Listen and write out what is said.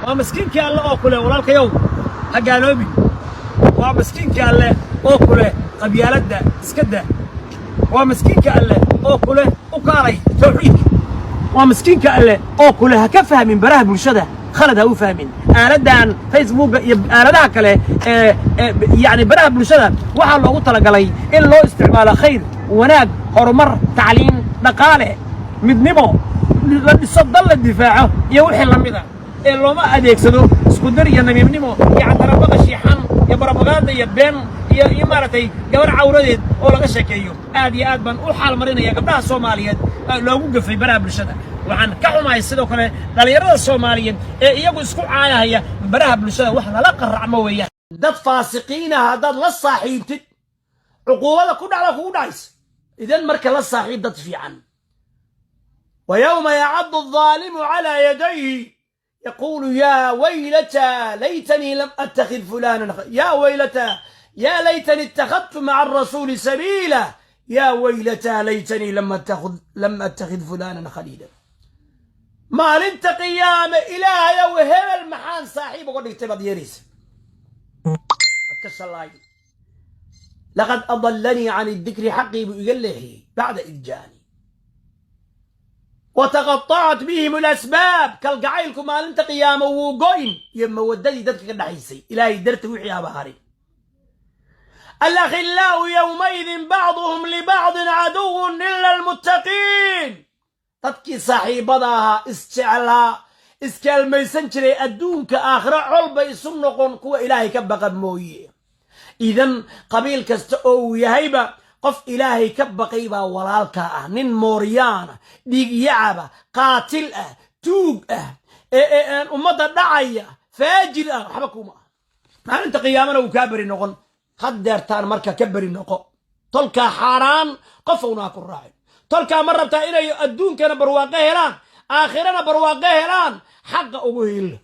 Waa miskiinkii Alle oo kule: "Walaalkayow, ha gaaloobin." Waa miskiinkii Alle oo kule: "Qabyaaladda iska daa." Waa miskiinka Alle oo kule: "U kaalay tawxiidka." Waa miskiinka Alle oo kule: "Ha ka fahmin baraha bulshada, khalad ha u fahmin aaladdan Facebooka iyo aaladaha kale ee yacni baraha bulshada. Waxaa loogu talagalay in loo isticmaalo khayr, wanaag, horumar, tacliin, dhaqaale, midnimo la dhiso, dal la difaaco iyo wixii la mid a, ee looma adeegsado isku dar iyo namiimnimo iyo cantarabaqash iyo xan iyo barabagaada iyo been iyo maaragtay gabar cawradeed oo laga sheekeeyo." Aad iyo aad baan u xaal marinaya gabdhaha Soomaaliyeed loogu gafay baraha bulshada. Waxaan ka xumahay sidoo kale dhallinyarada Soomaaliyeed ee iyagu isku caayahaya baraha bulshada. Wax lala qaracmo weeyaan. Dad faasiqiina haddaad la saaxiibtid, cuquubada ku dhacda kugu dhacaysa. Idan marka la saaxiib dad fiican. ويوم يعض الظالم على يديه يقول يا ويلتى ليتني لم أتخذ فلانا يا ويلتى يا ليتني اتخذت مع الرسول سبيلا يا ويلتى ليتني لم أتخذ فلانا خليلا. Maalinta qiyaame "Ilaahayow, hebel maxaan saaxiib uga dhigtay?" baad yeeraysa, waad ka shallaay. لقد أضلني عن الذكر, xaqii buu iga leexiyey, بعد إذ جاءني وتقطعت بهم الأسباب. Kalgacaylku maalinta qiyaamo wuu go'in iyo mawadadii dadka ka dhaxaysay Ilaahay darta wixii aba harin. الأخلاء يومئذ بعضهم لبعض عدو إلا المتقين. Dadkii saaxiibada ahaa, isjeclaa, iskaalmaysan jiray adduunka, aakhiro col bay isu noqon, kuwa Ilaahay ka baqa mooye. Idan qabiil kasta oo uu yahayba, qof Ilaahay ka baqay baa walaalkaa ah. Nin mooryaana, dhiigyacaba, qaatil ah, tuug ah, ee ummadda dhacaya, faajir ah, waxba kuma ah. Maalinta qiyaamana wuu kaa beri noqon. Haddeertaan marka ka beri noqo tolkaa. Xaaraan qofowna ha ku raacin. Tolkaa ma rabtaa inay adduunkana barwaaqo helaan, aakhirana barwaaqo helaan? Xaqa ugu hiilla.